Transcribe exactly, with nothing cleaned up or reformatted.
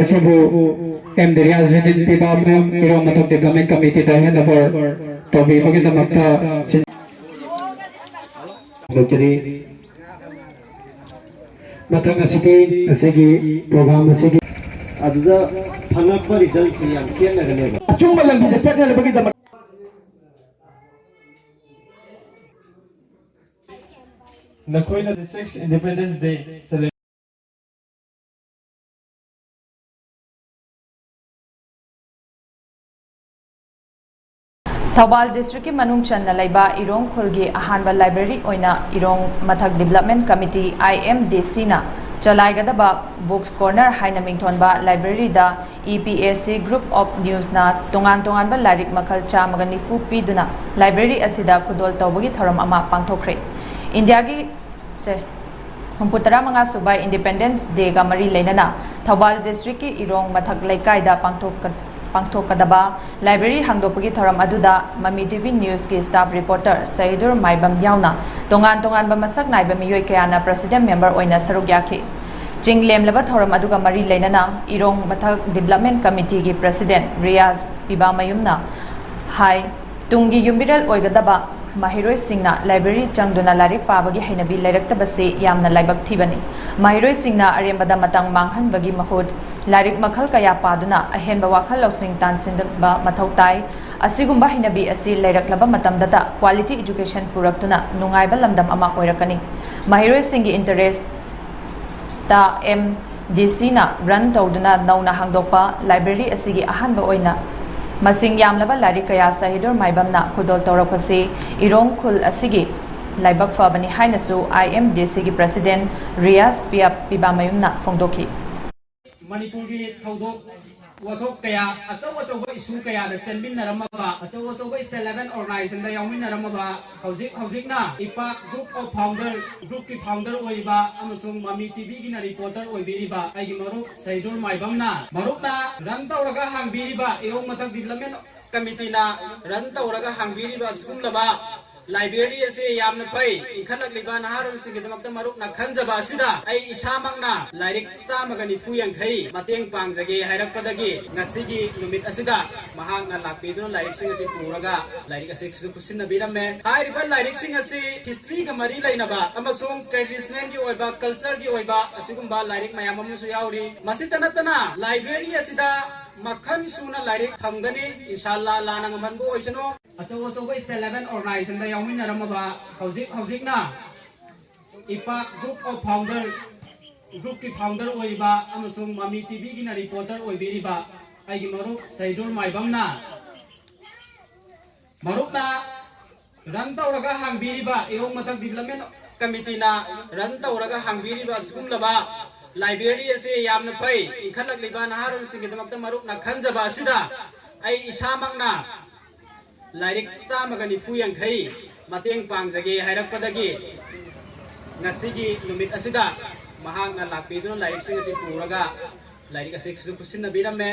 ꯑꯁꯤꯕꯨ ꯑꯦꯝ ꯗꯤꯔꯤꯌꯥꯖꯨꯗꯤꯟ ꯄꯤꯕꯥꯃꯌꯨꯝ ꯏꯔꯣꯝ ꯃꯊꯛ development ꯀꯃꯤꯇꯤꯗ hand over ꯇꯧꯕꯤꯕꯒꯤꯗꯃꯛꯇ ꯁꯤꯟ-, ꯐꯣꯡꯗꯣꯛꯆꯔꯤ꯫ ꯃꯊꯪ ꯑꯁꯤꯗꯤ ꯉꯁꯤꯒꯤ ꯄ꯭ꯔꯣꯒ꯭ꯔꯥꯝ ꯑꯁꯤꯒꯤ ꯑꯗꯨꯗ ꯐꯪꯉꯛꯄ ꯔꯤꯖꯜꯁꯤ ꯌꯥꯝ ꯈꯦꯠꯅꯒꯅꯦꯕ꯫ ꯑꯆꯨꯝꯕ ꯂꯝꯕꯤꯗ ꯆꯠꯅꯅꯕꯒꯤꯗꯃꯛ ꯅꯈꯣꯏꯅ the sixth Independence Day celebration Thoubal ꯗꯤꯁꯇ꯭ꯔꯤꯛꯀꯤ ꯃꯅꯨꯡ ꯆꯟꯅ ꯂꯩꯕ ꯏꯔꯣꯡ ꯈꯨꯜꯒꯤ ꯑꯍꯥꯟꯕ ꯂꯥꯏꯕ꯭ꯔꯦꯔꯤ ꯑꯣꯏꯅ ꯏꯔꯣꯡ ꯃꯊꯛ ꯗꯤꯕ꯭ꯂꯞꯃꯦꯟ ꯀꯃꯤꯇꯤ, ꯑꯥꯏ ꯑꯦꯝ ꯗꯤ ꯁꯤꯅ ꯆꯂꯥꯏꯒꯗꯕ ꯕꯨꯛꯁ ꯀꯣꯔꯅꯔ ꯍꯥꯏꯅ ꯃꯤꯡꯊꯣꯟꯕ ꯂꯥꯏꯕ꯭ꯔꯦꯔꯤꯗ E P S C group of ꯅ꯭ꯌꯨꯁꯅ ꯇꯣꯉꯥꯟ ꯇꯣꯉꯥꯟꯕ ꯂꯥꯏꯔꯤꯛ ꯃꯈꯜ ꯆꯥꯝꯃꯒ ꯅꯤꯐꯨ ꯄꯤꯗꯨꯅ ꯂꯥꯏꯕ꯭ꯔꯦꯔꯤ ꯑꯁꯤꯗ ꯈꯨꯗꯣꯜ ꯇꯧꯕꯒꯤ ꯊꯧꯔꯝ ꯑꯃ ꯄꯥꯡꯊꯣꯛꯈ꯭ꯔꯦ꯫ ꯏꯟꯗꯤꯌꯥꯒꯤ ꯁꯦ, ꯍꯨꯝꯐꯨ ꯇꯔꯥꯃꯉꯥ ꯁꯨꯕ ꯏꯟꯗꯤꯄꯦꯟꯗꯦꯟꯁ ꯗꯦꯒ ꯃꯔꯤ ꯂꯩꯅꯅ ꯊꯧꯕꯥꯜ ꯗꯤꯁꯇ꯭ꯔꯤꯛꯀꯤ ꯏꯔꯣꯡ ꯃꯊꯛ ꯂꯩꯀꯥꯏꯗ ꯄꯥꯡꯊꯣꯛꯀ-, ꯄꯥꯡꯊꯣꯛꯀꯗꯕ ꯂꯥꯏꯕ꯭ꯔꯦꯔꯤ ꯍꯥꯡꯗꯣꯛꯄꯒꯤ ꯊꯧꯔꯝ ꯑꯗꯨꯗ ꯃꯃꯤ T V ꯅ꯭ꯌꯨꯁꯀꯤ staff reporter Sahidur ꯃꯥꯏꯕꯝ ꯌꯥꯎꯅ ꯇꯣꯉꯥꯟ ꯇꯣꯉꯥꯟꯕ ꯃꯁꯛ ꯅꯥꯏꯕ ꯃꯤꯑꯣꯏ ꯀꯌꯥꯅ ꯄ꯭ꯔꯦꯁꯤꯗꯦꯟ ꯃꯦꯝꯕꯔ ꯑꯣꯏꯅ ꯁꯔꯨꯛ ꯌꯥꯈꯤ꯫ ꯆꯤꯡ ꯂꯦꯝꯂꯕ ꯊꯧꯔꯝ ꯑꯗꯨꯒ ꯃꯔꯤ ꯂꯩꯅꯅ ꯏꯔꯣꯡ ꯃꯊꯛ ꯗꯤꯕ꯭ꯂꯞꯃꯦꯟ ꯀꯃꯤꯇꯤꯒꯤ ꯄ꯭ꯔꯦꯁꯤꯗꯦꯟ ꯔꯤꯌꯥꯖ ꯄꯤꯕꯥꯃꯌꯨꯝꯅ ꯍꯥꯏ, ꯇꯨꯡꯒꯤ ꯌꯨꯝꯕꯤꯔꯦꯜ ꯑꯣꯏꯒꯗꯕ ꯃꯍꯩꯔꯣꯏꯁꯤꯡꯅ ꯂꯥꯏꯕ꯭ꯔꯦꯔꯤ ꯆꯪꯗꯨꯅ ꯂꯥꯏꯔꯤꯛ ꯄꯥꯕꯒꯤ ꯍꯩꯅꯕꯤ ꯂꯩꯔꯛꯇꯕꯁꯤ ꯌꯥꯝꯅ ꯂꯥꯏꯕꯛ ꯊꯤꯕꯅꯤ꯫ ꯃꯍꯩꯔꯣꯏꯁꯤꯡꯅ ꯑꯔꯦꯝꯕꯗ ꯃꯇꯝ ꯃꯥꯡꯍꯟꯕꯒꯤ ꯃꯍꯨꯠ ꯂꯥꯏꯔꯤꯛ ꯃꯈꯜ ꯀꯌꯥ ꯄꯥꯗꯨꯅ ꯑꯍꯦꯟꯕ ꯋꯥꯈꯜ ꯂꯧꯁꯤꯡ ꯇꯥꯟꯁꯤꯟꯕ ꯃꯊꯧ ꯇꯥꯏ꯫ ꯑꯁꯤꯒꯨꯝꯕ ꯍꯩꯅꯕꯤ ꯑꯁꯤ ꯂꯩꯔꯛꯂꯕ ꯃꯇꯝꯗꯇ quality education ꯄꯨꯔꯛꯇꯨꯅ ꯅꯨꯡꯉꯥꯏꯕ ꯂꯝꯗꯝ ꯑꯃ ꯑꯣꯏꯔꯛꯀꯅꯤ꯫ ꯃꯍꯩꯔꯣꯏꯁꯤꯡꯒꯤ interest ꯇ ꯑꯦꯝ ꯗꯤ ꯁꯤꯅ run ꯇꯧꯗꯨꯅ ꯅꯧꯅ ꯍꯥꯡꯗꯣꯛꯄ ꯂꯥꯏꯕ꯭ꯔꯦꯔꯤ ꯑꯁꯤꯒꯤ ꯑꯍꯥꯟꯕ ꯑꯣꯏꯅ ꯃꯁꯤꯡ ꯌꯥꯝꯂꯕ ꯂꯥꯏꯔꯤꯛ ꯀꯌꯥ ꯁꯍꯤꯗꯨꯔ ꯃꯥꯏꯕꯝꯅ ꯈꯨꯗꯣꯜ ꯇꯧꯔꯛꯄꯁꯤ ꯏꯔꯣꯡ ꯈꯨꯜ ꯑꯁꯤꯒꯤ ꯂꯥꯏꯕꯛ ꯐꯕꯅꯤ ꯍꯥꯏꯅꯁꯨ ꯑꯥꯏ ꯑꯦꯝ ꯗꯤ ꯁꯤꯒꯤ president ꯔꯤꯌꯥꯖ ꯄꯤꯌꯥ ꯄꯤꯕꯥꯃꯌꯨꯝꯅ ꯐꯣꯡꯗꯣꯛꯈꯤ꯫ ꯃꯅꯤꯄꯨꯔꯒꯤ ꯊꯧꯗꯣꯛ ꯋꯥꯊꯣꯛ ꯀꯌꯥ, ꯑꯆꯧ ꯑꯆꯧꯕ issue ꯀꯌꯥꯗ ꯆꯦꯟꯃꯤꯟꯅꯔꯝꯃꯕ, ꯑꯆꯧ ꯑꯆꯧꯕ state level organization ꯗ ꯌꯥꯎꯃꯤꯟꯅꯔꯝꯃꯕ, ꯍꯧꯖꯤꯛ ꯍꯧꯖꯤꯛꯅ ꯏꯄꯥꯛ group of founder, group ꯀꯤ founder ꯑꯣꯏꯔꯤꯕ ꯑꯃꯁꯨꯡ ꯃꯃꯤ ꯇꯤ ꯚꯤ ꯒꯤꯅ reporter ꯑꯣꯏꯕꯤꯔꯤꯕ ꯑꯩꯒꯤ ꯃꯔꯨꯞ ꯁꯩꯗꯨꯔ ꯃꯥꯏꯕꯝꯅ ꯃꯔꯨꯞꯅ run ꯇꯧꯔꯒ ꯍꯥꯡꯕꯤꯔꯤꯕ ꯏꯔꯣꯡ ꯃꯊꯛ development committee ꯅ run ꯇꯧꯔꯒ ꯍꯥꯡꯕꯤꯔꯤꯕ ꯑꯁꯤꯒꯨꯝꯂꯕ ꯂꯥꯏꯕ꯭ꯔꯦꯔꯤ ꯑꯁꯤ ꯌꯥꯝꯅ ꯐꯩ, ꯏꯟꯈꯠꯂꯛꯂꯤꯕ ꯅꯍꯥꯔꯣꯜꯁꯤꯡꯒꯤꯗꯃꯛꯇ ꯃꯔꯨꯞꯅ ꯈꯟꯖꯕ ꯑꯁꯤꯗ ꯑꯩ ꯏꯁꯥꯃꯛꯅ ꯂꯥꯏꯔꯤꯛ ꯆꯥꯝꯃꯒ ꯅꯤꯐꯨ ꯌꯥꯡꯈꯩ ꯃꯇꯦꯡ ꯄꯥꯡꯖꯒꯦ ꯍꯥꯏꯔꯛꯄꯗꯒꯤ ꯉꯁꯤꯒꯤ ꯅꯨꯃꯤꯠ ꯑꯁꯤꯗ ꯃꯍꯥꯛꯅ ꯂꯥꯛꯄꯤꯗꯨꯅ ꯂꯥꯏꯔꯤꯛꯁꯤꯡ ꯑꯁꯤ ꯄꯨꯔꯒ ꯂꯥꯏꯔꯤꯛ ꯑꯁꯤꯁꯨ ꯈꯨꯠꯁꯤꯟꯅꯕꯤꯔꯝꯃꯦ꯫ ꯍꯥꯏꯔꯤꯕ ꯂꯥꯏꯔꯤꯛꯁꯤꯡ ꯑꯁꯤ historyꯒ ꯃꯔꯤ ꯂꯩꯅꯕ ꯑꯃꯁꯨꯡ traditionalꯒꯤ ꯑꯣꯏꯕ, cultureꯒꯤ ꯑꯣꯏꯕ ꯑꯁꯤꯒꯨꯝꯕ ꯂꯥꯏꯔꯤꯛ ꯃꯌꯥꯝ ꯑꯃꯁꯨ ꯌꯥꯎꯔꯤ꯫ ꯃꯁꯤꯇ ꯅꯠꯇꯅ library ꯑꯁꯤꯗ ꯃꯈꯜ ꯁꯨꯅ ꯂꯥꯏꯔꯤꯛ ꯊꯝꯒꯅꯤ꯫ ꯏꯟꯁꯥ ꯑꯜꯂꯥ, ꯂꯥꯟꯅ ꯉꯝꯍꯟꯕ ꯑꯣꯏꯁꯅꯨ꯫ ꯑꯆꯧ ꯑꯆꯧꯕ state level organizationꯗ ꯌꯥꯎꯃꯤꯟꯅꯔꯝꯃꯕ, ꯍꯧꯖꯤꯛ ꯍꯧꯖꯤꯛꯅ ꯏꯄꯥꯛ group of founder, groupꯀꯤ founder ꯑꯣꯏꯔꯤꯕ ꯑꯃꯁꯨꯡ ꯃꯃꯤ TVꯒꯤꯅ reporter ꯑꯣꯏꯕꯤꯔꯤꯕ ꯑꯩꯒꯤ ꯃꯔꯨꯞ ꯁꯩꯗꯨꯜ ꯃꯥꯏꯕꯝꯅ, ꯃꯔꯨꯞꯅ run ꯇꯧꯔꯒ ꯍꯥꯡꯕꯤꯔꯤꯕ, ꯏꯔꯣꯡ ꯃꯊꯛ development committeeꯅ run ꯇꯧꯔꯒ ꯍꯥꯡꯕꯤꯔꯤꯕ ꯑꯁꯤꯒꯨꯝꯂꯕ library ꯑꯁꯤ ꯌꯥꯝꯅ ꯐꯩ, ꯏꯟꯈꯠꯂꯛꯂꯤꯕ ꯅꯍꯥꯔꯣꯜꯁꯤꯡꯒꯤꯗꯃꯛꯇ ꯃꯔꯨꯞꯅ ꯈꯟꯖꯕ ꯑꯁꯤꯗ ꯑꯩ ꯏꯁꯥꯃꯛꯅ ꯂꯥꯏꯔꯤꯛ ꯆꯥꯝꯃꯒ ꯅꯤꯐꯨ ꯌꯥꯡꯈꯩ ꯃꯇꯦꯡ ꯄꯥꯡꯖꯒꯦ ꯍꯥꯏꯔꯛꯄꯗꯒꯤ ꯉꯁꯤꯒꯤ ꯅꯨꯃꯤꯠ ꯑꯁꯤꯗ ꯃꯍꯥꯛꯅ ꯂꯥꯛꯄꯤꯗꯨꯅ ꯂꯥꯏꯔꯤꯛꯁꯤꯡ ꯑꯁꯤ ꯄꯨꯔꯒ ꯂꯥꯏꯔꯤꯛ ꯑꯁꯤꯁꯨ ꯈꯨꯠꯁꯤꯟꯅꯕꯤꯔꯝꯃꯦ꯫